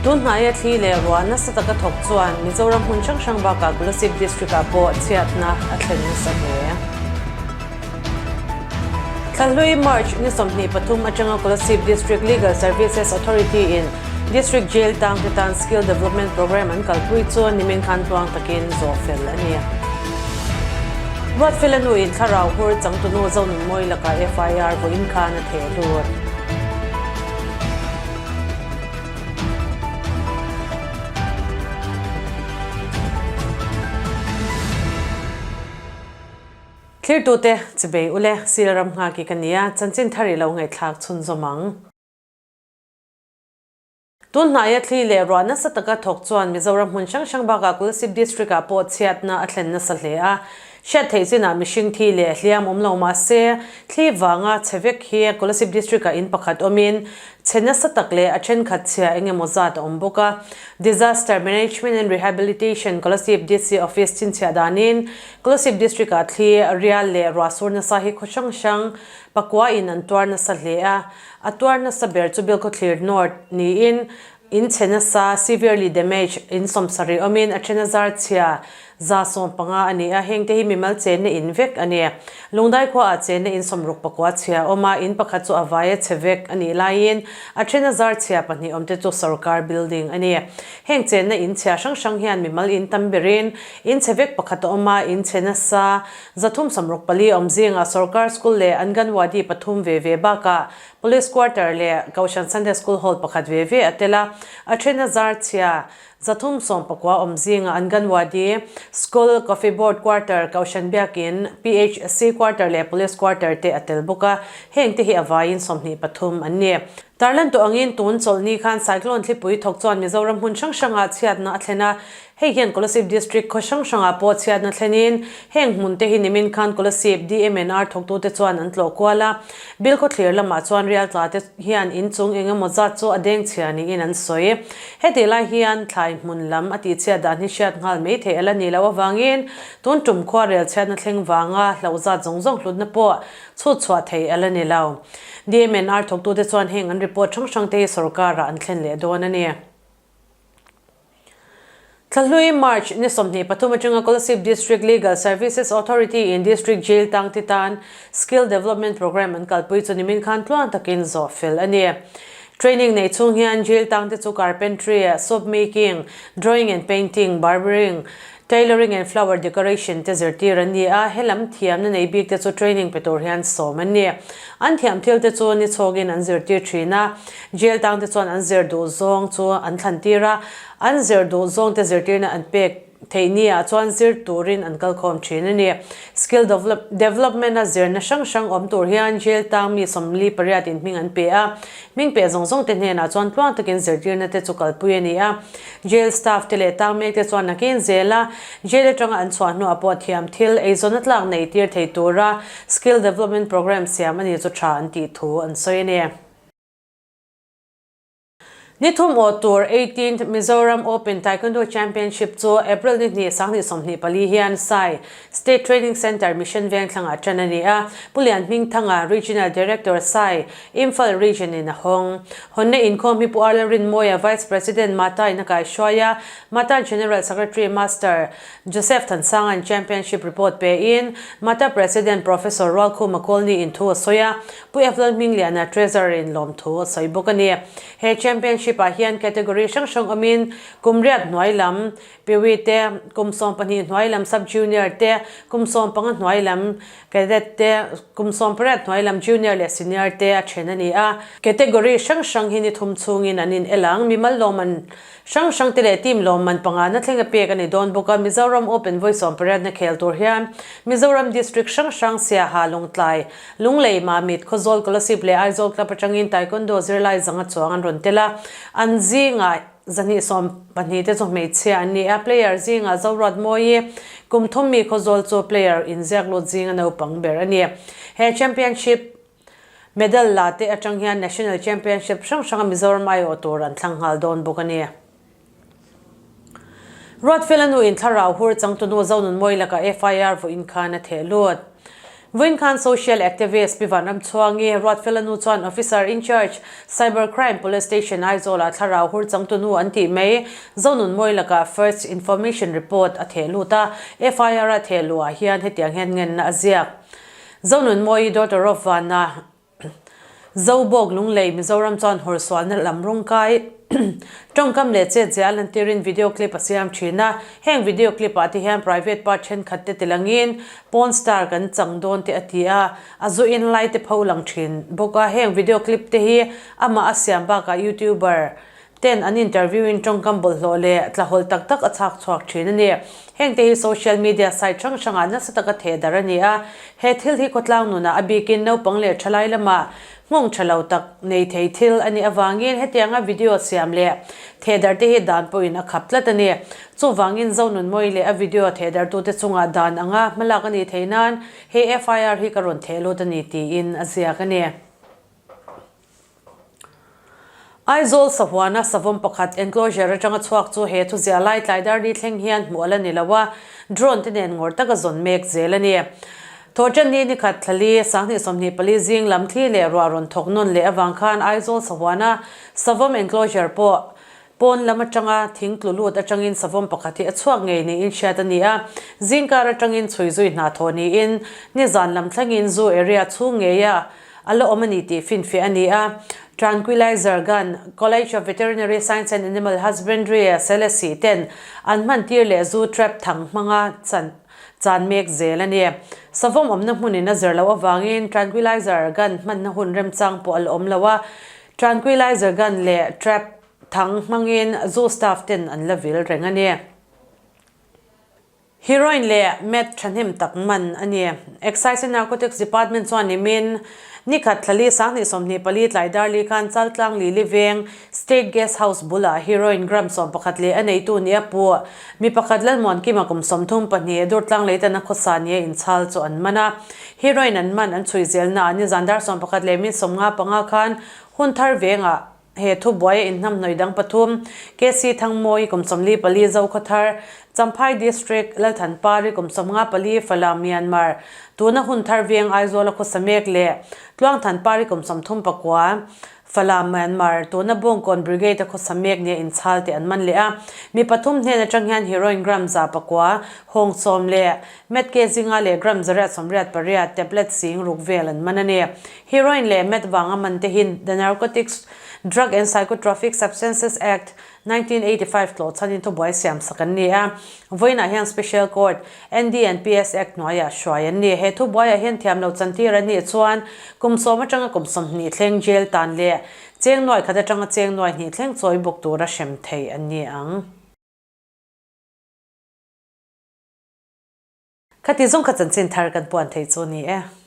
Tun hnaia thli leh ruah nasa taka thawk chuan Mizoram hmun hrang hrang bakah Kolasib District-ah pawh chhiatna a thlen nasa hle. Thlahlui March ni 23 atanga Kolasib District Legal Services Authority-in District Jail tangte tan Skill Development Programme an kalpui chu nimin khan tluang takin zawh fel a ni. Ruatfela nuin thlarau hur changtunu Zonunmawi lakah FIR vawiin khan a theh lut. Thlirtute, chibei ule, Sila ram nghaki ka nia, chanchin thar i lo ngaihthlak chhunzawm ang. Tun hnaia thli leh ruah nasa taka thawk chuan Mizoram hmun hrang hrang bakah Kolasib District-ah pawh chhiatna a thlen nasa hle a. Hriat theih chinah mihring thi leh hliam awm lo mah se, thli vanga chhe vek hi Kolasib District-ah in pakhat awmin chhe nasa tak leh a thenkhat chhia eng emaw zat a awm bawk a. Disaster Management and Rehabilitation Kolasib DC Office chhinchhiah danin Kolasib District-ah thli, rial leh ruah sur nasa hi khaw hrang hrang pakua in an tuar nasa hle a. A tuar nasa ber chu Bilkhawthlir North niin in chhe nasa, severely damaged, in 70 awmin a then a zar chhia 150 a ni a, hengte hi mimal chenna in vek a ni. Lungdai khuaah chenna in 69 chhia a awm a, in pakhat chu a vaia chhe vek a nih laiin a then a zar chhia pahnih awmte chu sorkar building a ni. Heng chenna in chhia hrang hrang hian mimal in tam berin in chhe vek pakhat a awm a, in chhe nasa 364 awm zingah sorkar school leh Anganwadi pathum ve ve bakah Police quarter leh Kohhran Sunday School Hall pakhat ve ve a tel a, a then a zar chhia 319 awm zingah Anganwadi School, Coffee Board Quarter, Kohhran Biakin, PHC Quarter leh Police Quarter te a tel bawk a, heng te hi a vaiin 23 an ni. Tarlan tawh angin tun chawlhni khan Cyclone thlipui thawk chuan Mizoram hmun hrang hrangah chhiatna a thlen a, Hei hian Kolasib District khaw hrang hrangah pawh chhiatna thlenin heng hmun te hi nimin khan Kolasib DMNR thawktute chuan an tlawh kual a. Bilkhawthlir lamah chuan rialtla te hian inchung eng emaw zat chu a deng chhia niin an sawi. Hetih lai hian thlai hmun lam a tihchhiat dan hi hriat nghal mai theih a la nih loh avangin tun tum khua rel chhiatna thleng vanga hlauh zat zawng zawng hlutna pawh chhut chhuah theih a la ni lo. DMNR thawktute chuan heng an report hrang hrang te hi sorkarah an thlen leh dawn a ni. Thlahlui, March, ni 23 atanga Kolasib District Legal Services Authority in District Jail tangte tan Skill Development Programme an kalpui chu nimin khan tluang takin zawh fel a ni. Training nei chhung hian jail tangte chu carpentry, soap making, drawing and painting, barbering, Tailoring and flower decoration te zirtir an ni a, helam thiamna nei bik te chu training pe tur hian sawm an ni. An thiam thil te chu ni chhawkin an zirtir thin a, jail tang te chuan an zir duh zawng chu an thlan tir a, an zir duh zawng te zirtirna an pek theih ni ah chuan zir turin an kal khawm thin a ni. Skill development a zirna hrang hrang awm tur hian jail tang mi 48 in hming an pe a, hming pe zawng zawng te hnenah chuan tluang takin zirtirna te chu kalpui a ni a. Jail staff te leh tang mek te chuan nakin zela jail atanga an chhuah hnuah pawh thiam thil eizawn a tlak nei tir thei tura skill development programme siam a ni chu tha an tih thu an sawi a ni. Ni thum aw tur eighteenth Mizoram Open Taekwondo Championship chu April ni hnih 2024 hian Sai State Training Centre Mission Vengthlangah tan a ni a, Pu Lian Hmingthanga, Regional Director Sai, Imphal Region in a hawng. Hawnna inkhawm hi Pu Arla Rinmawia, Vice President Mata in a kaihruai a, Mata General Secretary Master Joseph Thansanga'n Championship report pe in, Mata President Professor Rualkhuma Kawlni in thu a sawi a, Pu Evlal Hmingliana Treasurer in lawmthu a sawi bawk a ni. He Championship ah hian category hrang hrang awmin kum riat hnuai lam Piwi te, kum 12 hnuai lam Sub Junior te, kum 15 hnuai lam Cadet te, kum 18 hnuai lam Junior leh Senior te a then a ni a. Category hrang hrang hi ni thum chhungin an in el ang. Mimal lawmman hrang hrang te leh team lawmman panga na thleng a pek a ni dawn bawk a. Mizoram Open vawi 18 na khel tur hian Mizoram District hrang hrang Siaha, Lawngtlai, Lunglei, Mamit, Khawzawl, Kolasib leh Aizawl Club atangin Taekwondo zirlai zanga chuang an rawn tel a. An zingah 112 te chu hmeichhia an ni a, player zingah Zoruat Mawi, kum thum mi Khawzawl chu player inziak lut zinga naupang ber a ni. He championship medal la te atang hian National Championship hrang hranga Mizoram aiawh tur an thlang nghal dawn bawk a ni. Ruatfela nu in thlarau hur changtunu Zonunmawi lakah FIR vawiin khan a theh lut. Vawiin khan Social Activist Pi Vanramchhuangi Ruatfela nu chuan Officer in Charge, Cyber Crime Police Station Aizawlah thlarau hur changtunu an tih mai Zonunmawi lakah First Information Report a theh lut a, FIR a theh luhah hian hetiang hian ngenna a ziak. Zonunmawi Daughter of Vana Zobawk Lunglei Mizoram chuan hawrsualna lam rawngkai tawngkam leh chet zia lantirin video clip a siam thin a. Heng video clip ah te hian private part thenkhat te tilangin porn star kan chang dawn te a ti a, a zu in lai te pho lang thin bawk a. Heng video clip te hi amah a siam bakah youtuber Ten an interview in tawngkam bawlhhlawh leh tlahawlh tak tak a chhak chhuak thin a ni. Heng te hi social media site hrang hrangah nasa taka theh dar a ni a. He thil hi khawtlang nunah a bikin naupang leh thalai lamah nghawng tha lo tak nei thei thil a nih avangin hetianga video siam leh theh dar te hi dan pawhin a khap tlat a ni. Chuvangin Zonunmawi leh a video theh dartute chungah dan anga hmalak a nih theih nan he FIR hi ka rawn theh lut a ni tiin a ziak a ni. Aizawl sahuana savawm pakhat enclosure atanga chhuak chu he thuziah lai tlai dar ni thleng hian hmuh a la ni lo a, drone te nen ngawr taka zawn mek zel a ni. Thawhṭan ni nikhat thlali 20 24 zing lam thli leh ruah rawn thawk nawn leh avang khan Aizawl sahuana savawm enclosure pawh Pawn lam atanga thing tlu lut atangin savawm pakhat hi a chhuak ngei niin hriat a ni a, zingkar atangin chhui zui hna thawh niin nizan lam thlengin zoo area chhung ngeia a la awm a ni tih finfiah a ni a. Tranquilizer gun, College of Veterinary Science and Animal Husbandry, Selesih ten an hman tir leh zoo trap thang hmanga chan chan mek zel a ni. Savawm awmna hmunin a zir loh avangin tranquilizer gun hmanna hun remchang pawh a la awm lo a, Tranquilizer gun leh trap thang hmangin zoo staff ten an la vil reng a ni. Heroin leh meth thahnem tak man a ni. Excise and Narcotics Department chuan nimin nikhat thlali 20 24 tlai darli khan Chaltlang Lili Veng State Guest House bulah heroin gram 11 leh a neitu nia pu mi pakhat Lalmuankima kum 32 Durtlang Leitana khawsa nia inchhal chu an man a. Heroin an man an chhui zelna ah nizan dar 11 leh min 55 khan hun thar vengah he thubuai a inhnamhnawih dang pathum, KC Thangmawi kum 44 Zokhawthar, Champhai District, Lalthanpari kum 54 Falam, Myanmar, tuna hun thar veng Aizawl a khawsa mek leh Tluangthanpari kum 39 Falam, Myanmar, tuna Bawngkawn Brigade a khawsa mek nia inchhal tih an man leh a. Mi pathum hnen atang hian heroin gram 100 hawng sawm leh Meth ke zinga leh gram 188 tablet sing ruk vel an man a ni. Heroin leh meth vanga man te hi The Narcotics Drug and Psychotropic Substances Act, 1985 tlawh chhanin thubuai siam sak an ni a. Vawiinah hian Special Court, NDNPS Act hnuaiah hruai an ni. He thubuaiah hian thiam lo chantir a nih chuan kum sawm atanga kum 20 thleng jail tan leh cheng nuai khat atanga cheng nuai hnih thleng chawi bawk tura hrem thei an ni ang. Khati zawng kha chanchin thar kan puan thei chu ni e.